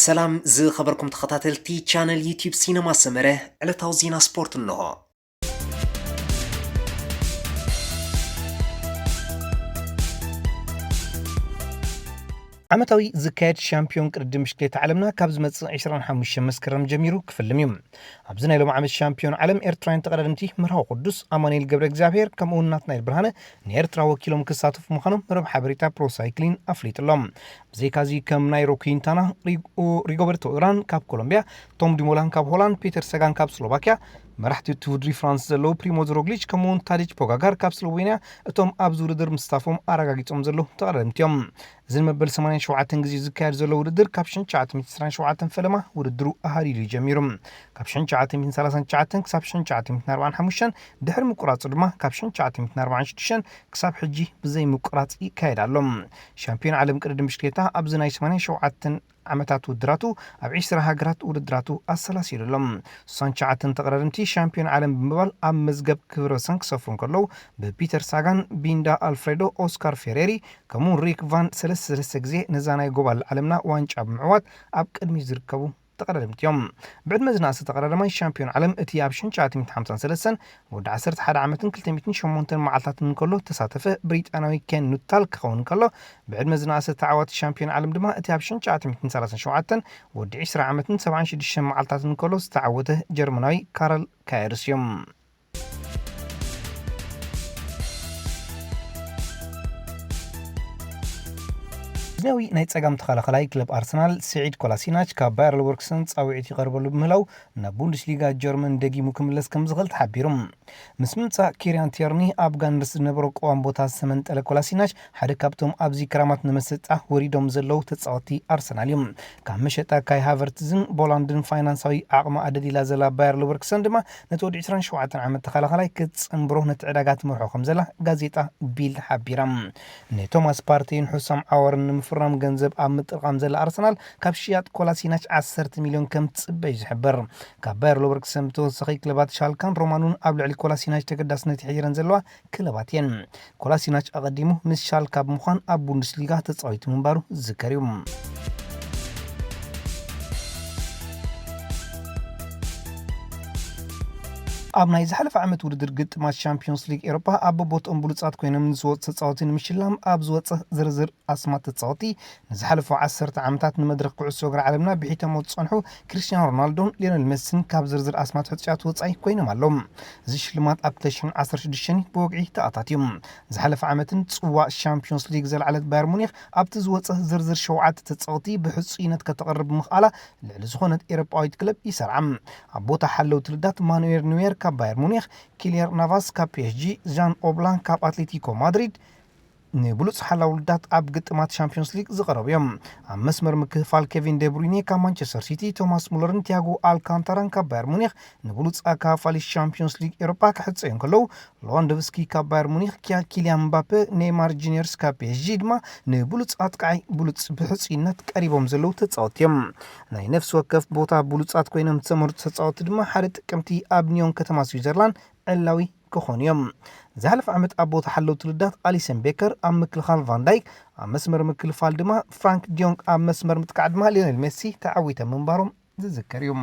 ሰላም ዝኸበርኩም ተኸታተልቲ ቻነል ዩቲዩብ ሲነማ ሰመረ፣ ዕለታዊ ዜና ስፖርት እንሆ። ዓመታዊ ዝካየድ ሻምፒዮን ቅድድም ብሽክሌታ ዓለምና ካብ ዝመጽእ ዕስራን ሓሙሽተን መስከረም ጀሚሩ ክፍልም እዩ። ኣብዚ ናይ ሎም ዓመት ሻምፒዮን ዓለም ኤርትራውያን ተቐዳደምቲ መርሃዊ ቅዱስ፣ ኣማኑኤል ገብረ እግዚኣብሔር ከምኡ እውን ናትናኤል ብርሃነ ንኤርትራ ወኪሎም ክሳተፉ ምዃኖም መረብ ሓበሬታ ፕሮ ሳይክሊን ኣፍሊጡ ኣሎ። ብዘይካዚ ከም ናይሮ ኩንታና፣ ሪጎ-፣ ሪጎበርቶ ኡራን ካብ ኮሎምቢያ፣ ቶም ዲሞላን ካብ ሆላንድ፣ ፒተር ሰጋን ካብ ስሎቫኪያ፣ መራሕቲ እቲ ውድድር ፍራንስ ዘለዉ ፕሪሞዝ ሮግሊች ከምኡውን ታዲች ፖጋጋር ካብ ስሎቬንያ እቶም ኣብዚ ውድድር ምስታፎም ኣረጋጊጾም ዘለዉ ተቐዳደምቲ እዮም። እዚ ንመበል ሰማንያን ሸውዓተን ግዜ ዝካየድ ዘሎ ውድድር ካብ ሽሕን ትሽዓተ ሚእትን ዕስራን ሸውዓተን ፈለማ ውድድሩ ኣሃዲዱ እዩ ጀሚሩ። ካብ ሽሕን ትሽዓተ ሚእትን ሰላሳን ትሽዓተን ክሳብ ሽሕን ትሽዓተ ሚእትን ኣርባዓን ሓሙሽተን፣ ድሕሪ ምቁራጹ ድማ ካብ ሽሕን ትሽዓተ ሚእትን ኣርባዓን ሽዱሽተን ክሳብ ሕጂ ብዘይ ምቁራጽ ይካየድ ኣሎ። ሻምፒዮን ዓለም ቅድድም ብሽክሌታ ኣብዚ ናይ ሰማንያን ሸውዓተን ዓመታት ውድድራቱ ኣብ ዕስራ ሃገራት ውድድራቱ ኣሰላሲሉ ኣሎ። ስሳን ትሽዓተን ተቐዳደምቲ ሻምፒዮን ዓለም ብምባል ኣብ መዝገብ ክብረ ወሰን ክሰፍሩ እንከለዉ፣ ብፒተር ሳጋን፣ ቢንዳ ኣልፍሬዶ፣ ኦስካር ፌሬሪ ከምኡውን ሪክ ቫን ሰለስተ ሰለስተ ግዜ ነዛ ናይ ጎባል ዓለምና ዋንጫ ብምዕዋት ኣብ ቅድሚት ዝርከቡ ተቐዳደምቲ እዮም። ብዕድመ ዝነኣሰ ተቐዳዳማይ ሻምፒዮን ዓለም እቲ ኣብ ሽሕን ትሽዓተ ሚእትን ሓምሳን ሰለስተን ወዲ ዓሰርተ ሓደ ዓመትን ክልተ ሚእትን ሸሞንተን መዓልታትን እንከሎ ተሳተፈ ብሪጣናዊ ኬን ኑታል ክኸውን እንከሎ፣ ብዕድመ ዝነኣሰ ተዓዋቲ ሻምፒዮን ዓለም ድማ እቲ ኣብ ሽሕን ትሽዓተ ሚእትን ሰላሳን ሸውዓተን ወዲ ዕስራ ዓመትን ሰብዓን ሽዱሽተን መዓልታትን እንከሎ ዝተዓወተ ጀርመናዊ ካረል ካየርስ እዩ። ስፔናዊ ናይ ጸጋም ተኸላኸላይ ክለብ ኣርሰናል ስዒድ ኮላሲናች ካብ ባየር ሌቨርኩሰን ጻውዒት ይቐርበሉ ብምህላው ናብ ቡንደስሊጋ ጀርመን ደጊሙ ክምለስ ከም ዝኽእል ተሓቢሩ። ምስ ምምጻእ ኪርያን ቲየርኒ ኣብ ጋነርስ ዝነበሮ ቀዋም ቦታ ዝተመንጠለ ኮላሲናች ሓደ ካብቶም ኣብዚ ክራማት ንመሰጣ ወሪዶም ዘለዉ ተጻወትቲ ኣርሰናል እዩ። ካብ መሸጣ ካይ ሃቨርትዝን ቦላንድን ፋይናንሳዊ ዓቕሚ ኣደሊላ ዘላ ባየር ሌቨርኩሰን ድማ ነቲ ወዲ ዕስራን ሸውዓተን ዓመት ተኸላኸላይ ክትጽንብሮ ነቲ ዕዳጋ ትመርሖ ከም ዘላ ጋዜጣ ቢልድ ሓቢራ። ንቶማስ ፓርቴይን ሑሳም ዓዋርን ንምፍራም ገንዘብ ኣብ ምጥርቓም ዘላ ኣርሰናል ካብ ሽያጥ ኮላሲናች ዓሰርተ ሚልዮን ከም ትጽበ እዩ ዝሕበር። ካብ ባየር ሌቨርኩሰን ብተወሳኺ ክለባት ሻልካን ሮማን እውን ኣብ ልዕሊ ኮላሲናች ተገዳስነት ይሕይረን ዘለዋ ክለባት እየን። ኮላሲናች ኣቐዲሙ ምስ ሻልካ ብምዃን ኣብ ቡንደስሊጋ ተጻዊቱ ምንባሩ ዝዝከር እዩ። ኣብ ናይ ዝሓለፈ ዓመት ውድድር ግጥማት ሻምፒዮንስ ሊግ ኤሮፓ ኣብ ቦቦትኦም ብሉጻት ኮይኖም ንዝወጹ ተጻወቲ ንምሽላም ኣብ ዝወጸ ዝርዝር ኣስማት ተጻወቲ ንዝሓለፉ ዓሰርተ ዓመታት ንመድረኽ ኩዕሶ እግሪ ዓለምና ብሒቶሞ ዝጸንሑ ክሪስቲያኖ ሮናልዶን ሊዮነል ሜሲን ካብ ዝርዝር ኣስማት ሕጹያት ወጻኢ ኮይኖም ኣለዉ። እዚ ሽልማት ኣብ ክልተ ሽሕን ዓሰርተ ሽዱሽተን ብወግዒ ተኣታትዩ። ዝሓለፈ ዓመትን ጽዋእ ሻምፒዮንስ ሊግ ዘልዓለት ባየር ሙኒክ ኣብቲ ዝወጸ ዝርዝር ሸውዓተ ተጻወቲ ብሕጹይነት ከተቕርብ ምኽኣላ ልዕሊ ዝኾነት ኤሮጳዊት ክለብ ይሰርዓ። ኣብ ቦታ ሓለውቲ ልዳት ማኑኤል ኑየር ካብ ባየር ሙኒክ፣ ኪሊየር ናቫስ ካብ ፒ ኤስ ጂ፣ ዣን ኦብላ ካብ ኣትሌቲኮ ማድሪድ ንብሉጽ ሓላው ልዳት ኣብ ግጥማት ሻምፒዮንስ ሊግ ዝቐረቡ እዮም። ኣብ መስመር ምክፍፋል ኬቪን ደብሩይኔ ካብ ማንቸስተር ሲቲ፣ ቶማስ ሙለርን ቲያጎ ኣልካንታራን ካብ ባየር ሙኒክ ንብሉጽ ኣካፋሊ ሻምፒዮንስ ሊግ ኤሮፓ ክሕጸዩ እንከለዉ፣ ሌዋንዶቭስኪ ካብ ባየር ሙኒክ፣ ኪያ-፣ ኪልያን ምባፔ፣ ኔይማር ጁኒየርስ ካብ ፒ ኤስ ጂ ድማ ንብሉጽ ኣጥቃዓይ ብሉጽ ብሕጹይነት ቀሪቦም ዘለዉ ተጻወትቲ እዮም። ናይ ነፍሲ ወከፍ ቦታ ብሉጻት ኮይኖም ዝተመርጹ ተጻወትቲ ድማ ሓደ ጥቅምቲ ኣብ ኒዮን ከተማ ስዊዘርላንድ ዕላዊ ክኾኑ እዮም። ዝሓለፈ ዓመት ኣብ ቦታ ሓለውቲ ልዳት ኣሊሰን ቤከር፣ ኣብ ምክልኻል ቫን ዳይክ፣ ኣብ መስመር ምክልፋል ድማ ፍራንክ ዲዮንግ፣ ኣብ መስመር ምጥቃዕ ድማ ሊዮኔል ሜሲ ተዓዊቶም ምንባሮም ዝዝከር እዩ።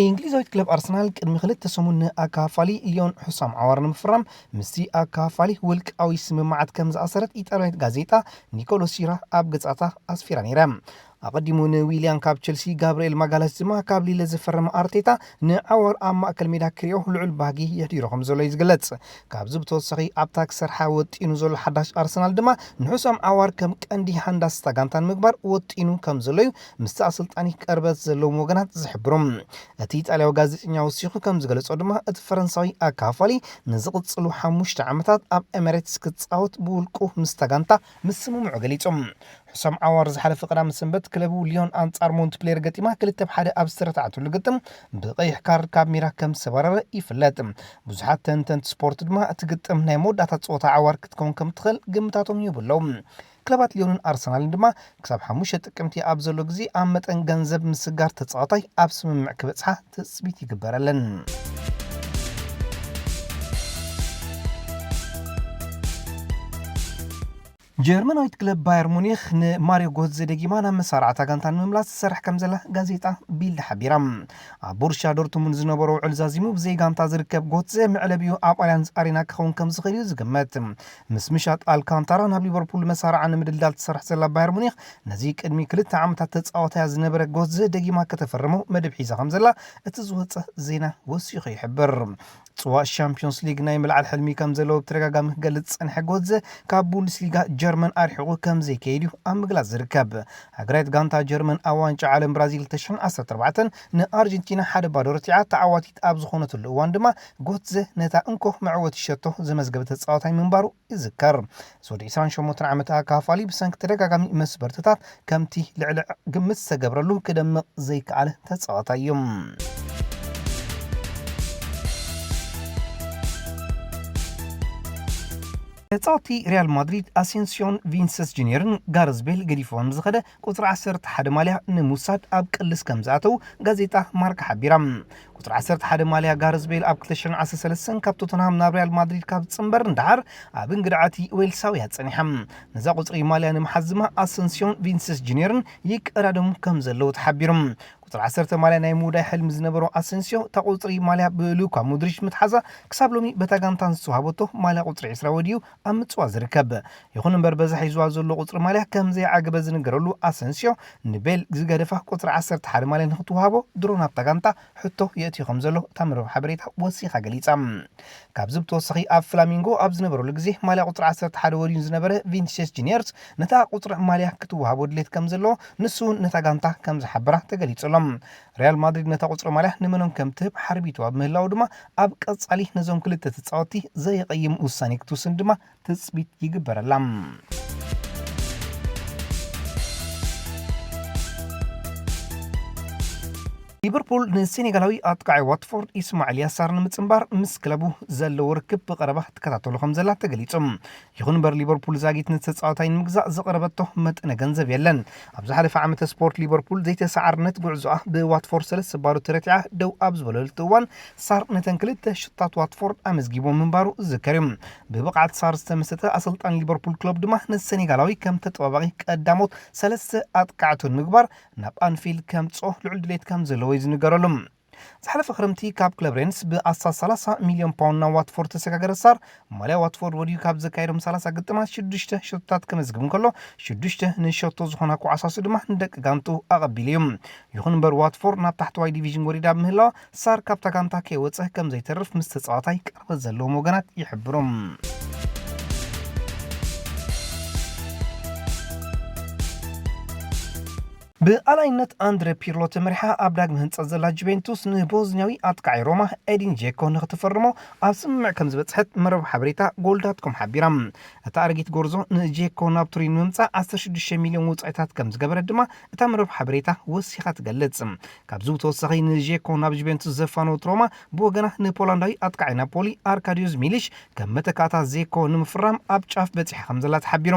እንግሊዛዊት ክለብ ኣርሰናል ቅድሚ ክልተ ሰሙን ንኣካፋሊ ሊዮን ሑሳም ዓዋር ንምፍራም ምስቲ ኣካፋሊ ውልቃዊ ስምምዓት ከም ዝኣሰረት ኢጣልያዊት ጋዜጣ ኒኮሎ ሲራ ኣብ ገጻታ ኣስፊራ ነይራ። ኣቐዲሙ ንዊልያን ካብ ቸልሲ፣ ጋብርኤል ማጋለሽ ድማ ካብ ሊለ ዝፈረመ ኣርቴታ ንዓዋር ኣብ ማእከል ሜዳ ክሪኦ ልዑል ባህጊ የሕዲሮ ከም ዘሎ እዩ ዝግለጽ። ካብዚ ብተወሳኺ ኣብታ ክሰርሓ ወጢኑ ዘሎ ሓዳሽ ኣርሰናል ድማ ንሑሳም ዓዋር ከም ቀንዲ ሃንዳስታ ጋንታ ንምግባር ወጢኑ ከም ዘሎ እዩ ምስቲ ኣሰልጣኒ ቅርበት ዘለዎም ወገናት ዝሕብሩ። እቲ ኢጣልያዊ ጋዜጠኛ ወሲኹ ከም ዝገለጾ ድማ እቲ ፈረንሳዊ ኣካፋሊ ንዝቕጽሉ ሓሙሽተ ዓመታት ኣብ ኤሜሬትስ ክጻወት ብውልቁ ምስታ ጋንታ ምስምምዑ ገሊጹ። ሕሳም ዓዋር ዝሓለፈ ቀዳም ሰንበት ክለቡ ሊዮን ኣንጻር ሞንትፕሌር ገጢማ ክልተ ብ ሓደ ኣብ ዝተረታዓትሉ ግጥም ብቐይሕ ካርድ ካብ ሜዳ ከም ዝተባረረ ይፍለጥ። ብዙሓት ተንተንቲ ስፖርት ድማ እቲ ግጥም ናይ መወዳእታ ጸወታ ዓዋር ክትከውን ከም ትኽእል ግምታቶም ይህቡ ኣለዉ። ክለባት ሊዮንን ኣርሰናልን ድማ ክሳብ ሓሙሽተ ጥቅምቲ ኣብ ዘሎ ግዜ ኣብ መጠን ገንዘብ ምስጋር ተጻዋታይ ኣብ ስምምዕ ክበጽሓ ትጽቢት ይግበረለን። ጀርመናዊት ክለብ ባየር ሙኒክ ንማሪዮ ጎትዘ ደጊማ ናብ መሳርዕታ ጋንታ ንምምላስ ትሰርሕ ከም ዘላ ጋዜጣ ቢልድ ሓቢራ። ኣብ ቦሩሽያ ዶርትሙንድ ዝነበሮ ውዕል ዛዚሙ ብዘይ ጋንታ ዝርከብ ጎትዘ መዕለቢኡ ኣብ ኣሊያንዝ ኣሬና ክኸውን ከም ዝኽእል እዩ ዝግመት። ምስ ምሻጥ ኣልካንታራ ናብ ሊቨርፑል መሳርዓ ንምድልዳል ትሰርሕ ዘላ ባየር ሙኒክ፣ ነዚ ቅድሚ ክልተ ዓመታት ተጻዋታያ ዝነበረ ጎትዘ ደጊማ ከተፈርሞ መደብ ሒዛ ከም ዘላ እቲ ዝወጸ ዜና ወሲኹ ይሕብር። ጽዋእ ሻምፒዮንስ ሊግ ናይ ምልዓል ሕልሚ ከም ዘለዎ ብተደጋጋሚ ክገልጽ ዝጸንሐ ጎትዘ፣ ካብ ቡንደስሊጋ ጀርመን ኣርሒቑ ከም ዘይከይድ እዩ ኣብ ምግላጽ ዝርከብ። ሃገራዊት ጋንታ ጀርመን ኣብ ዋንጫ ዓለም ብራዚል ክልተ ሽሕን ዓሰርተ ኣርባዕተን ንኣርጀንቲና ሓደ ባዶ ረቲዓ ተዓዋቲት ኣብ ዝኾነትሉ እዋን ድማ፣ ጎትዘ ነታ እንኮ መዕወቲ ሸቶ ዘመዝገበ ተጻዋታይ ምንባሩ ይዝከር። እዚ ወዲ ዕስራን ሸሞንተን ዓመት ኣካፋሊ ብሰንኪ ተደጋጋሚ መስበርትታት ከምቲ ልዕሊ ግምት ዝተገብረሉ ክደምቕ ዘይከኣለ ተጻዋታይ እዩ። ተጻወቲ ሪያል ማድሪድ ኣሴንሲዮን ቪንሰስ ጁኒየርን ጋረዝ ቤል ገዲፎም ዝኸደ ቁጽሪ ዓሰርተ ሓደ ማልያ ንምውሳድ ኣብ ቅልስ ከም ዝኣተው ጋዜጣ ማርካ ሓቢራ። ቁጽሪ ዓሰርተ ሓደ ማልያ ጋረዝ ቤል ኣብ ክልተ ሽሕን ዓሰርተ ሰለስተን ካብ ቶተንሃም ናብ ሪያል ማድሪድ ካብ ዝጽንበር ንደሓር ኣብ እንግድዓቲ ዌልሳውያ ጸኒሓ። ነዛ ቁጽሪ ማልያ ንምሓዝ ድማ ኣሰንሲዮን ቪንሰስ ጁኒየርን ይቀዳደሙ ከም ዘለዉ ተሓቢሩ። ቁጽሪ ዓሰርተ ማልያ ናይ ምውዳይ ሕልሚ ዝነበሮ ኣሰንሲዮ፣ እታ ቁጽሪ ማልያ ብሉካ ሞድሪች ምትሓዛ ክሳብ ሎሚ በታ ጋንታ ዝተዋህበቶ ማልያ ቁጽሪ ዕስራ ወዲኡ ኣብ ምጽዋር ዝርከብ። ይኹን እምበር በዛ ሒዝዋ ዘሎ ቁጽሪ ማልያ ከም ዘይዓገበ ዝንገረሉ ኣሰንሲዮ፣ ንቤል ዝገደፋ ቁጽሪ ዓሰርተ ሓደ ማልያ ንክትወሃቦ ድሮ ናብታ ጋንታ ሕቶ የእትዩ ከም ዘሎ እታ መርበብ ሓበሬታ ወሲኻ ገሊጻ። ካብዚ ብተወሳኺ ኣብ ፍላሚንጎ ኣብ ዝነበረሉ ግዜ ማልያ ቁጽሪ ዓሰርተ ሓደ ወዲኡ ዝነበረ ቪኒሽየስ ጁኒየርስ ነታ ቁጽሪ ማልያ ክትወሃቦ ድሌት ከም ዘለዎ ንሱ እውን ነታ ጋንታ ከም ዝሓበራ ተገሊጹ ኣሎ። ሪያል ማድሪድ ነታ ቁጽሪ ማልያ ንመኖም ከም ትህብ ሓርቢትዋ ብምህላው ድማ ኣብ ቀጻሊ ነዞም ክልተ ተጻወትቲ ዘየቐይም ውሳኔ ክትውስን ድማ ትጽቢት ይግበረላ። ሊቨርፑል ንሴኔጋላዊ ኣጥቃዒ ዋትፎርድ ኢስማዒል ያሳር ንምጽንባር ምስ ክለቡ ዘለዎ ርክብ ብቐረባ ትከታተሎ ከም ዘላ ተገሊጹ። ይኹን እምበር ሊቨርፑል ዛጊት ነቲ ተጻዋታይ ንምግዛእ ዘቕረበቶ መጠነ ገንዘብ የለን። ኣብ ዝሓለፈ ዓመተ ስፖርት ሊቨርፑል ዘይተሰዓርነት ጉዕዞኣ ብዋትፎርድ ሰለስተ ባዶ ተረቲዓ ደው ኣብ ዝበለለቱ እዋን ሳር ነተን ክልተ ሽቶታት ዋትፎርድ ኣመዝጊቦ ምንባሩ ዝዝከር እዩ። ብብቕዓት ሳር ዝተመሰጠ ኣሰልጣኒ ሊቨርፑል ክሎፕ ድማ ንሴኔጋላዊ ከም ተጠባባቒ ቀዳሞት ሰለስተ ኣጥቃዕቱ ንምግባር ናብ ኣንፊልድ ከምጽኦ ልዑል ድሌት ከም ዘለዎ እዩ ዝንገረሉ። ዝሓለፈ ክረምቲ ካብ ክለብ ሬንስ ብኣስታት ሰላሳ ሚልዮን ፓውንድ ናብ ዋትፎርድ ተሰጋገረ ሳር፣ ማልያ ዋትፎርድ ወዲኡ ካብ ዘካየዶም ሰላሳ ግጥማት ሽዱሽተ ሸቶታት ከመዝግብ እንከሎ፣ ሽዱሽተ ንሸቶ ዝኾና ኳዕሳሱ ድማ ንደቂ ጋንቱ ኣቐቢሉ እዩ። ይኹን እምበር ዋትፎርድ ናብ ታሕተዋይ ዲቪዥን ወሪዳ ብምህላዋ ሳር ካብታ ጋንታ ከይወጸ ከም ዘይተርፍ ምስ ተጻዋታይ ቅርበት ዘለዎም ወገናት ይሕብሩ። ብኣላይነት ኣንድረ ፒርሎ ተመሪሓ ኣብ ዳግመ ህንጸት ዘላ ጁቬንቱስ ንቦዝኒያዊ ኣጥቃዒ ሮማ ኤዲን ጄኮ ንክትፈርሞ ኣብ ስምምዕ ከም ዝበጽሐት መረብ ሓበሬታ ጎል ዳት ኮም ሓቢራ። እታ ኣረጊት ጎርዞ ንጄኮ ናብ ቱሪን ንምምጻእ ዓሰርተ ሽዱሽተ ሚልዮን ወጻኢታት ከም ዝገበረት ድማ እታ መረብ ሓበሬታ ወሲኻ ትገልጽ። ካብዚ ብተወሳኺ ንጄኮ ናብ ጁቬንቱስ ዘፋነወት ሮማ ብወገና ንፖላንዳዊ ኣጥቃዒ ናፖሊ ኣርካዲዮስ ሚሊሽ ከም መተካእታ ዜኮ ንምፍራም ኣብ ጫፍ በጺሓ ከም ዘላ ተሓቢሩ።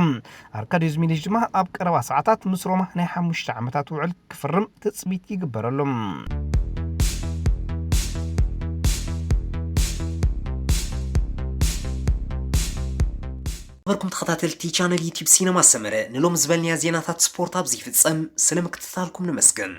ኣርካዲዮስ ሚሊሽ ድማ ኣብ ቀረባ ሰዓታት ምስ ሮማ ናይ ሓሙሽተ ዓመታት ውዕል ክፍርም ትጽቢት ይግበረሉ። ነበርኩም ተኸታተልቲ ቻነል ዩቲዩብ ሲነማ ሰመረ፣ ንሎም ዝበልንያ ዜናታት ስፖርት ኣብዚ ይፍጸም። ስለ ምክትታልኩም ነመስግን።